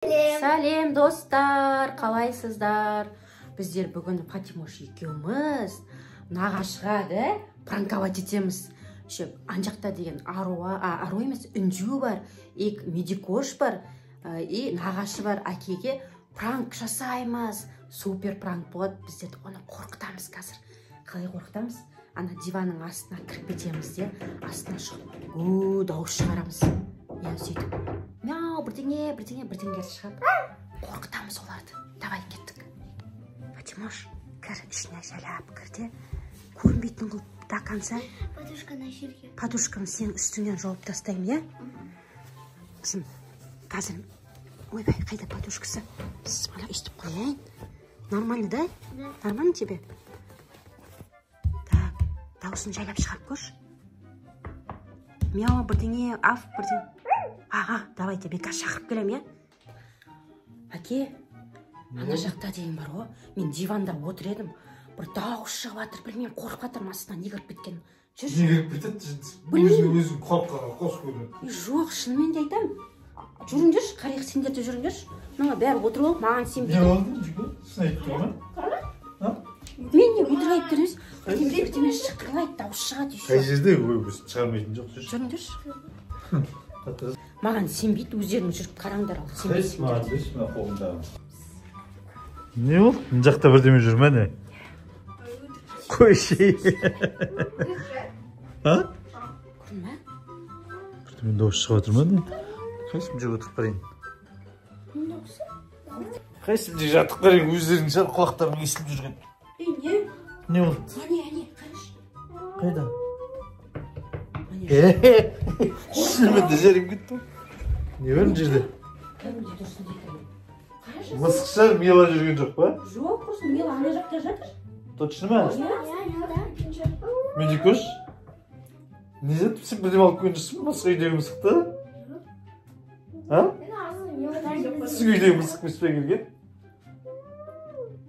Сәлем достар, қалайсыздар? Біздер бүгін Фатимош екеуміз нағашыға да пранковать етеміз. Еще ан жақта деген аруа, ару емес, Інжу бар, и Медикош бар, и нағашы бар. Әкеге пранк жасаймыз. Супер пранк болады. Біздер оны қорқытамыз қазір. Қалай қорқытамыз? Ана диванның астына кіріп кетеміз де, астына шығып, гу дауыс шығарамыз. Иә, сөйтіп мяу, бірдеңе, бірдеңе, бірдеңелер шығып, қорқытамыз оларды. Давай, кеттік. Фатимош, кір ішіне, жайлап кір де, көрінбейтін қылып до конца. Подушканы жерге. Подушканы сенің үстіңнен жауып тастаймын, иә? Сосын қазір, ойбай, қайда подушкасы? Бісміллә, өйстіп қояйын. Нормально, да? Да. Нормально тебе? Так, дауысын жайлап шығарып көрші. Мяу, бірдеңе, аф, бірдеңе. Ага, давайте, мен қазір шақырып келемін, иә? Әке, ана жақта деген бар ғой, мен диванда отыр едім, бір дауыс шығып жатыр, білмеймін, қорқып жатырмын, астына не кіріп кеткенін. Жүрші. Не кіріп кетеді? Білмеймін. Өзің өзің қорыққанға қос көрінеді. Жоқ, шынымен де айтамын. Жүріңдерші, қарайық, сендер де жүріңдерші. Мына бәрі отырып алып, маған Не сенбейді. болды, Жико? Шын айтып тұр ма? А? Мен не өтірік айтып тұр емес, бірдеме бірдеме шықырлайды, дауыс шығады Қай еще. жерде? Ой, өзі шығармайтын жоқ, жүрші. Жүріңдерші. Қатты. Маған сенбейді, өздерің жүріп қараңдар ал, Қайсы сенбейсіңдер. маған берші, мына қолымдағы. Не болды? Мына жақта бірдеме жүр ме, не? Қойшы. А? Көрдің бе? Бірдеме дауыс шығып жатыр ма, не? Қайсы мына жерге отырып қарайын? Қайсы мына жерге жатып қарайын, өздерің шығар, құлақтарың естіліп жүрген. Ей, не? Не болды? Әне, әне, қарашы. Қайда? Әне. Шынымен де жерім кетті ғой. Не бар мына жерде? Кәдімгідей тұрсын дейді. Қарашы. Мысық шығар, Мила жүрген жоқ па? Жоқ, құрсын, Мила ана жақта жатыр. Точно ма? Иә. Иә, Медикош? Не жатып сен бірдеме алып келген жоқсың ба басқа үйдегі мысықты? А? Сіздің үйдегі мысық емес пе келген?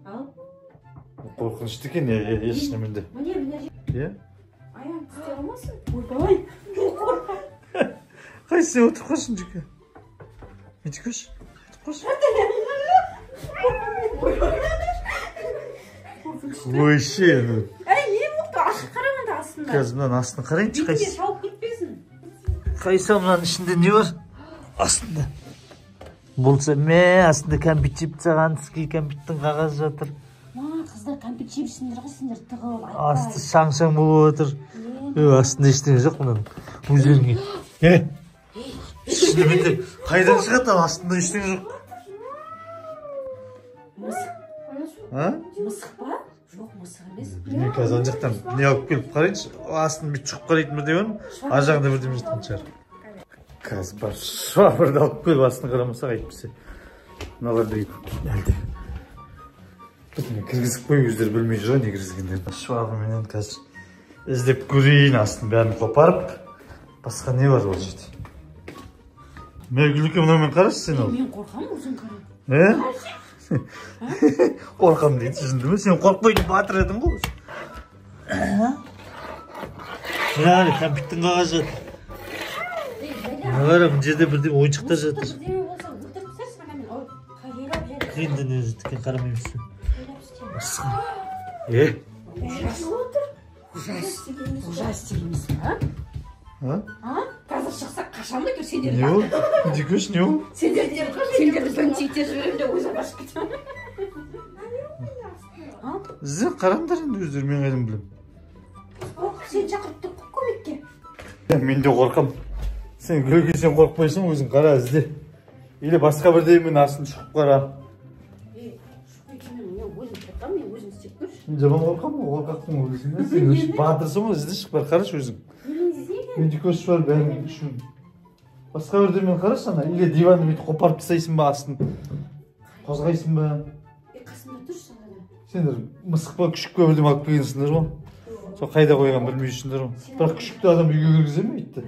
Ал. Қорқынышты екен, иә, иә, шынымен де. Міне, мына жер. Иә? Аяғын тістей алмасын. Ойбай, мен қорқамын. Қайсы сен отырып қалсын, Жико? Медикош, отырып қалшы. Ойше, ну. Әй, не болды? Ашық қарағанда астында. Қазір мынаның астын қарайыншы, Бетіне қайсы. шауып кетпесін. Қайсы мынаның ішінде не бар? Астында. Болса, мә, астында кәмпит жеп тастаған, ский кәмпиттің қағазы жатыр. Ма, қыздар, кәмпит жепсіңдер ғой, сендер тығылып, айтпай. Асты шаң-шаң болып жатыр. Астында ештеңе жоқ мынаның. Өздеріңе. Е? Шынымен де қайдан шығады ал, астында ештеңе жоқ. Мысық. А? Мысық па? Жоқ, мысық емес. Білмеймін, қазір ана жақтан не алып келіп қарайыншы. Астын бүйтіп шұқып қарайтын бірдеңе бар ма? Ар жағында бірдеме жатқан шығар. Қазір барып швабрды алып келіп астын қарамасақ әйтпесе. Мыналар деген әлде бірдеңе кіргізіп қойып өздері білмей жүр ғой не кіргізгендерін. Швабраменен қазір іздеп көрейін, астын бәрін қопарып. Басқа не бар ол жерде? Мә, Гүліке, мынаумен қарашы сен ал. Мен қорқамын, өзің қара. Е? Қорқамын дейді, жынды ма? Сен қорықпайтын батыр едің ғой. Мына қара, кәмпиттің қағазы жатыр. Мына қара, мына жерде бірдеме ойыншықтар жатыр. Бірдеме болса, өлтіріп тастарсың ана мен. Ой, жайлап, жайлап. Енді не жатыр екен, қарамаймыз. Жайлап істе. Е? Ужас. Ужастик емес па? А? А? Қазір шықсақ қашамын әйтеуір сендерді. Не ол? Дикөш, не ол? Сендерді бінтиіп жіберемін де өзім қашып кетемін. А? Ізде қараңдар енді өздері, мен қайдан білемін. Қорқып, сені шақырып тұр ғой көмекке. Мен де қорқамын. Сен Гүлге, сен қорықпайсың, өзің қара, ізде. Или басқа бірдеңемен астын шұқып қара. Ей, шұқып екенін мен өзім қорқамын, мен өзім істеп көрші. Мен жаман қорқамын ғой, қорқақпын ғой, білесің бе? Сен өзің батырсың ғой, ізде шық бар, қарашы өзің. Менде көш бар, бәрін үшін. Басқа бірдеңемен қарашы ана, или диванды бүйтіп қопарып тастайсың ба, астын қозғайсың ба? Ей, қасымда тұршы ана. Сендер мысық па, күшік па бірдеме алып келгенсіңдер ғой. Сол қайда қойған білмей жүрсіңдер ғой. Бірақ күшікті адам үйге кіргізе ме итті?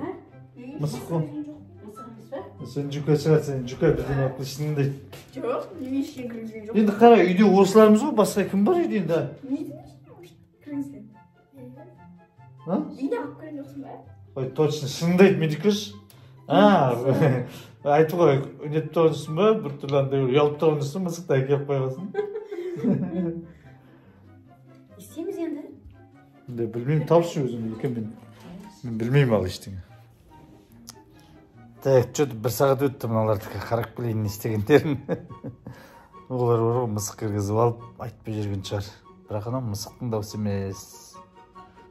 Мысық қой. Мысық емес па? Сен Жука шығар, сен Жука бірдеме алып келсің дейді. Жоқ, мен ештеңе кіргізген жоқ. Енді қара, үйде осылармыз ғой, басқа кім бар үйде енді? Не кіргізген? А? Үйде алып келген жоқсың ба? Ой, точно, шыныңды айт, Медикөш. А, Айтып қой, нетіп тұрған жоқсың ба, біртүрлі андай ұялып тұрған жоқсың, мысықты әкеліп қойғасын. Не істейміз енді? Енді білмеймін, тапшы өзің үлкен мен. Мен білмеймін ал ештеңе. Так, что-то бір сағат өтті, мыналардікі қарап келейін не істегендерін. Олар бар ғой, мысық кіргізіп алып айтпай жүрген шығар. Бірақ анау мысықтың дауысы емес.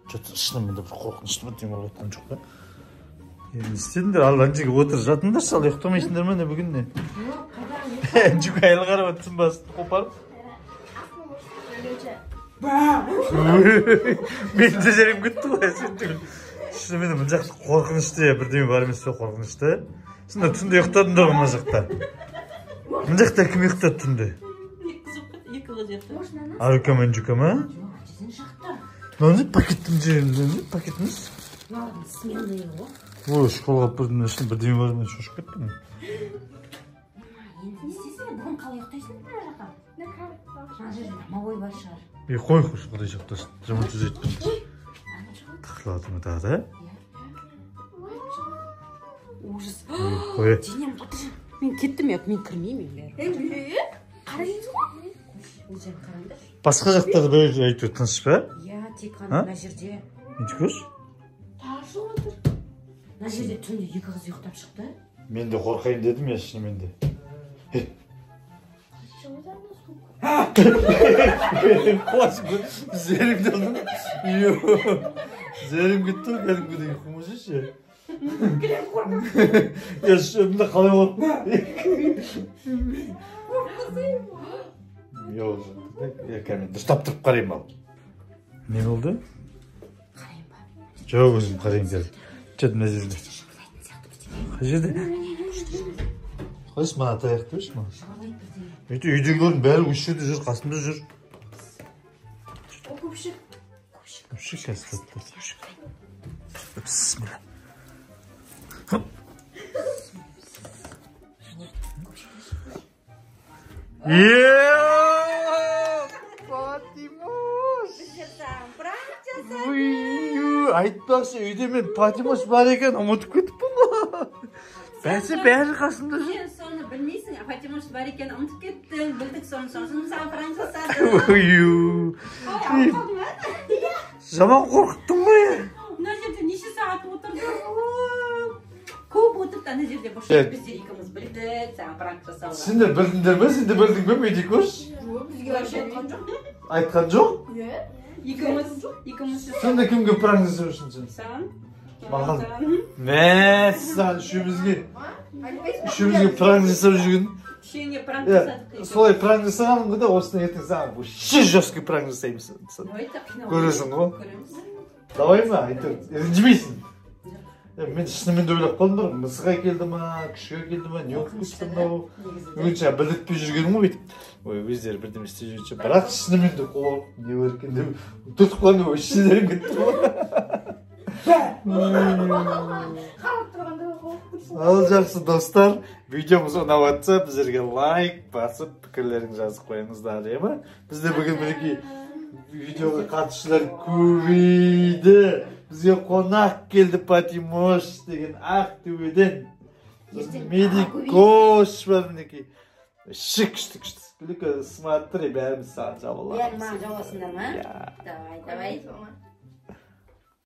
Что-то шынымен де бір қорқынышты бірдеңе болып жатқан жоқ па? Не істедіңдер? Ал ана жерге отырып жатыңдаршы, ал ұйықтамайсыңдар ма не бүгін не? Жоқ, қайда? Жүк әйел қарап жатсың басын қопарып. Мен де жерім кетті ғой, сен түгіл. Шынымен де мына жақта қорқынышты, бірдеме бар емес пе қорқынышты? Сонда түнде ұйықтадыңдар ғой мына жақта. Мына жақта кім ұйықтады түнде? Екі қыз ұйықтады. Арука мен Жүка ма? Жоқ, біздің жақта. Мынау не пакеттің жерінде не? Пакетіміз? Мыналардың сменный ғой. Ой, школға бірден ішінде бірдеме бар ма, шошып кеттім. Енді не істейсің? Бүгін қалай ұйықтайсың мына жақта? Мына жерде домовой бар шығар. Е, қой, қой, құдай сақтасын. Жаман сөз айтпа. Тақылады ма тағы да? Ужас. Қой. Денем отыр. Мен кеттім, мен кірмеймін бәрі. Қараймыз ғой. Өздерің қараңдаршы. Басқа жақтарда бәрі әйтеуір тыныш па? Иә, тек қана мына жерде. Неше көрші? Тағы отыр. Мына жерде түнде екі қыз ұйықтап шықты. Мен де қорқайын дедім я шынымен де. Зерім алдым. Зерім кетті ғой кәдімгідей қумашы. Я шынында қалай қорықтым? Мен дұрыстап тұрып қараймын ал. Не болды? Қарайын ба? Жоқ, өзім қарайын қазір. Чет мына жерде. Қай жерде? Қойшы, мына таяқты берші маған. Үйдегілердің бәрі осы жерде жүр, қасымда жүр. О, көпшік. Көпшік қазір. Көпшік. Бісміллә. Фатимош! Айтпақшы, үйде мен Фатимош бар екен, ұмытып кетіппін ғой. Бәсе бәрі қасымда жүр. Сен соны білмейсің, Фатимош бар екенін ұмытып кеттің, білдік соны, сосын саған пранк жасадым. Жаман қорқыттың ғой. Мына жерде неше сағат отырдық. Көп отырды ана жерде бұршақ, біздер екеуміз білдік, саған пранк жасауға. Сендер білдіңдер ме? Сендер білдің бе? Мен де көрші. Жоқ, бізге вообще айтқан жоқ. Айтқан жоқ? Иә. Екеуміз. Сонда кімге пранк жасау үшін сен? Саған. Маған. Мәссаған, үшеумізге пранк жасап жүрген. Үшеуіңе пранк жасадық. Солай пранк жасағанмын ғой да, осыны ертең саған вообще жесткий пранк жасаймыз. Көресің ғой. Көреміз. Давай ма, әйтеуір, ренжімейсің. Мен шынымен де ойлап қалдым бір, мысық әкелді ма, күшік әкелді ма, не болып кетті мынау. Өңше білдіртпей жүргенім ғой бүйтіп. Ой, өздері бірдеме істеп жүргенше, бірақ шынымен де қорқып, не бар екен деп түртіп қалдым, вообще зәрем кетті ғой. Қарап тұрғанда қорқып тұрсың. Ал жақсы достар, видеомыз ұнап жатса, біздерге лайк басып, пікірлеріңізді жазып қойыңыздар, иә ма? Бізде бүгін мінекей видеоға қатысушылар көбейді. Бізге қонақ келді Фатимош деген Ақтөбеден. Медикош бар мінекей. Шик, күшті, күшті. Күлкі, смотри, бәріміз саған жабыламыз. Бәрі маған жабыласыңдар ма? Давай, давай.